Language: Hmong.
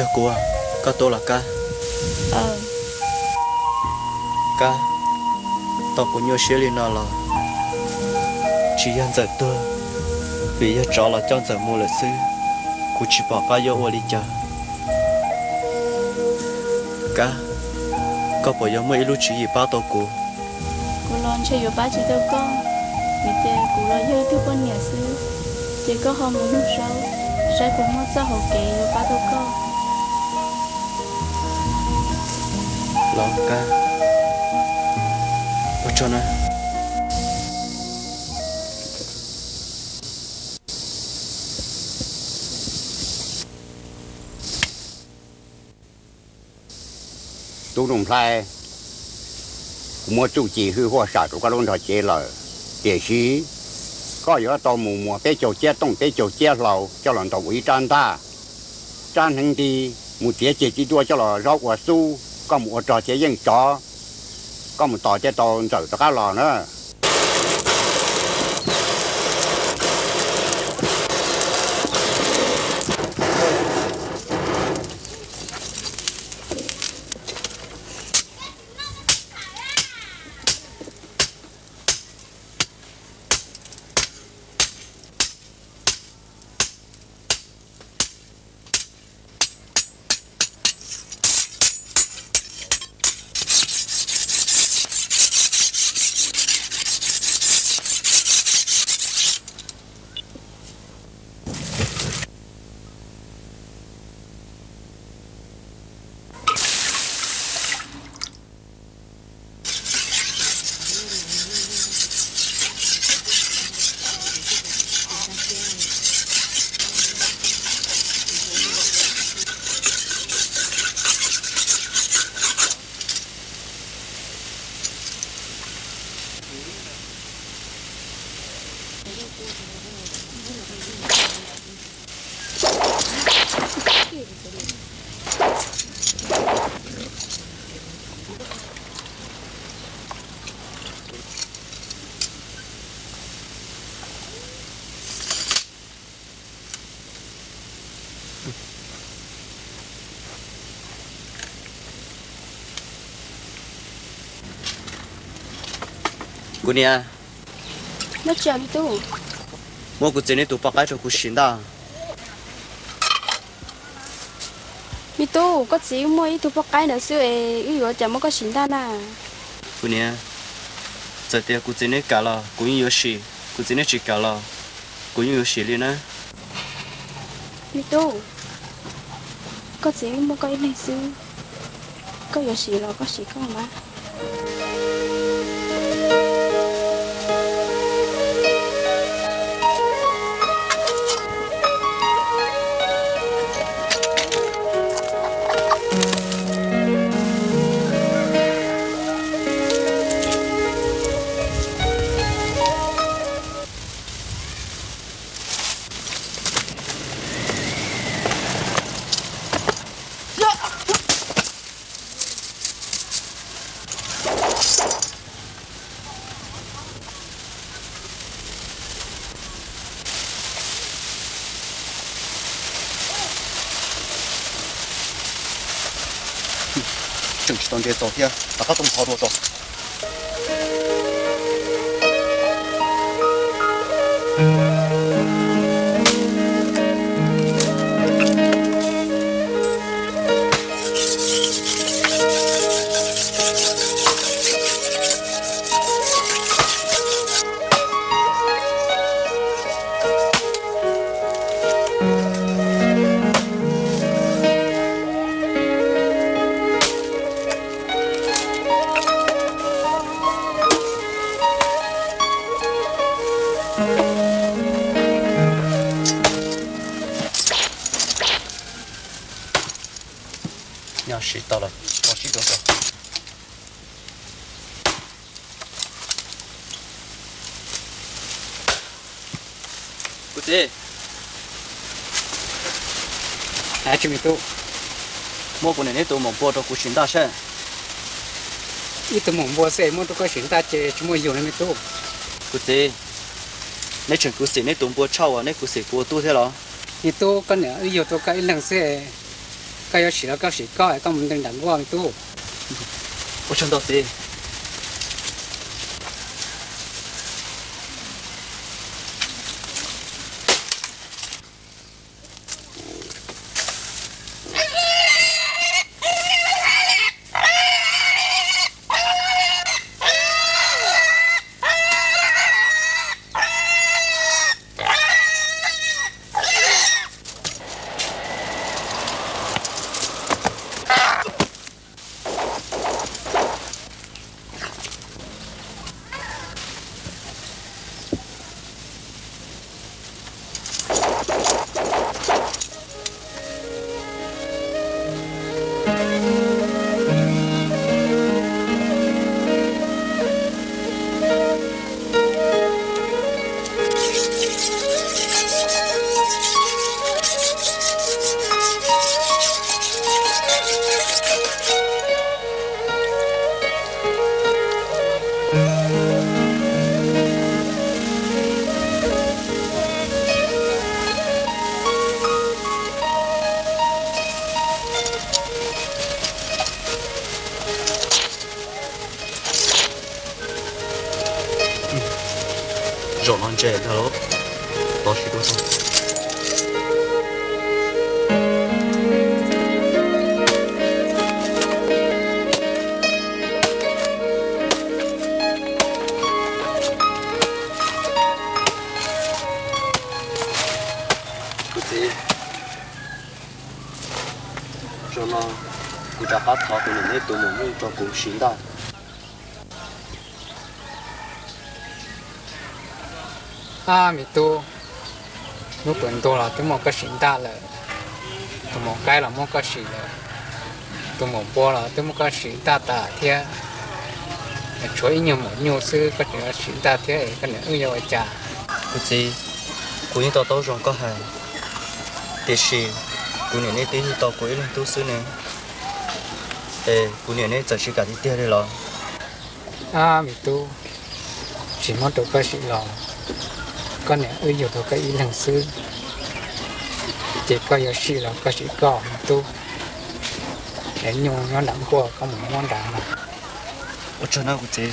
Yog kuv, koj tuaj los Kab? Kab, tau kuv nyuaj siab li no los tsis yog Ntxawm tuag, vim yog tsov los coj Ntxawm mus lawm xwb. Kuv tsis pom qab yuav ua li cas. Kab, koj puas yuav muaj ib lub tswv yim pab tau kuv? Kuv los ntshe yuav pab tsis tau koj, vim tias kuv los yog ib tug poj niam xwb. Ces koj ho mus nug Saub saib puas muaj txoj hauv kev yuav pab tau koj. Los Kab, ua tsaug na. Tub Nuj Nplhaib, kuv muab txuj ci hwj huaj sam rau koj lub nrog cev lawm, tiam sis koj yuav tau mus muas peb caug ciab tooj peb caug ciab hlau coj los ntaus ua ib rab ntaj. Rab hneev nti mus txiav ceg txiv duaj coj los zaub ua xub, koj mus ua rog cia yeej tsov, koj mus tos thiaj tau Ntxawm rov qab los na. Kuv niam, muab kuv txiv neb tus poj qaib rau kuv sim ntaj. Me tub, koj txiv wb muaj ib tug poj qaib ntawd xwb es wb yuav cas muab koj sim ntaj na? Kuv niam, txawm tias kuv txiv neb kam los kuv yeej yuav sim, kuv txiv neb tsis kam los kuv yeej yuav sim li na. Me tub, koj txiv wb muaj koj ib leeg xwb, koj yuav sim los koj sim koj mas. Tseem tsis tau nte txaus thiab, rov qab tuaj mus ho dua tso. Nyob sib tau los tso sib dua tso. Kuv txiv, muab kuv niam neb tus maum npua rau kuv sim ntaj seb. Ib tug maum npua xwb muab rau koj sim ntaj ces tsis muaj yug li me tub. Kuv txiv, neb tseem kwv xim neb tus npua tshaj uas neb kwv xim kuv ua tub thiab los? Me tub, koj niam wb yug tau koj ib leeg xwb, Koj yuav sim los koj sim koj, koj mus nte nram nkuaj me tub. Ua tsaug ntau txiv. Zaum no ntse ntag, los sim dua tso. Kuv txiv, zaum no kuv rov qab thov kuv niam neb tus muam nyuj rau kuv sim ntaj. Ab me tub, lub pwm ntuag los twb muaj koj sim ntaj lawm, tus maum qaib los muaj koj sim lawm, tus maum npua los twb muaj koj sim ntaj tas thiab. Tshuav ib nyuag maum nyuj xwb koj tseem yuav sim ntaj thiab es koj niam wb yuav ua cas? Kuv txiv, kuv yeej to taub zoo koj hais, tiam sis kuv niam neb twb yug tau kuv ib leeg tub xwb ne, es kuv niam neb txawm tsis kam tiag tiag li los? Ab me tub, tsis muab rau koj sim los, koj niam wb yug tau koj ib leeg xwb, ces koj yuav sim los koj sim koj me tub, es nyuj nyob nram nkuaj koj mus muab nrad los. Ua tsaug nawb kuv txiv.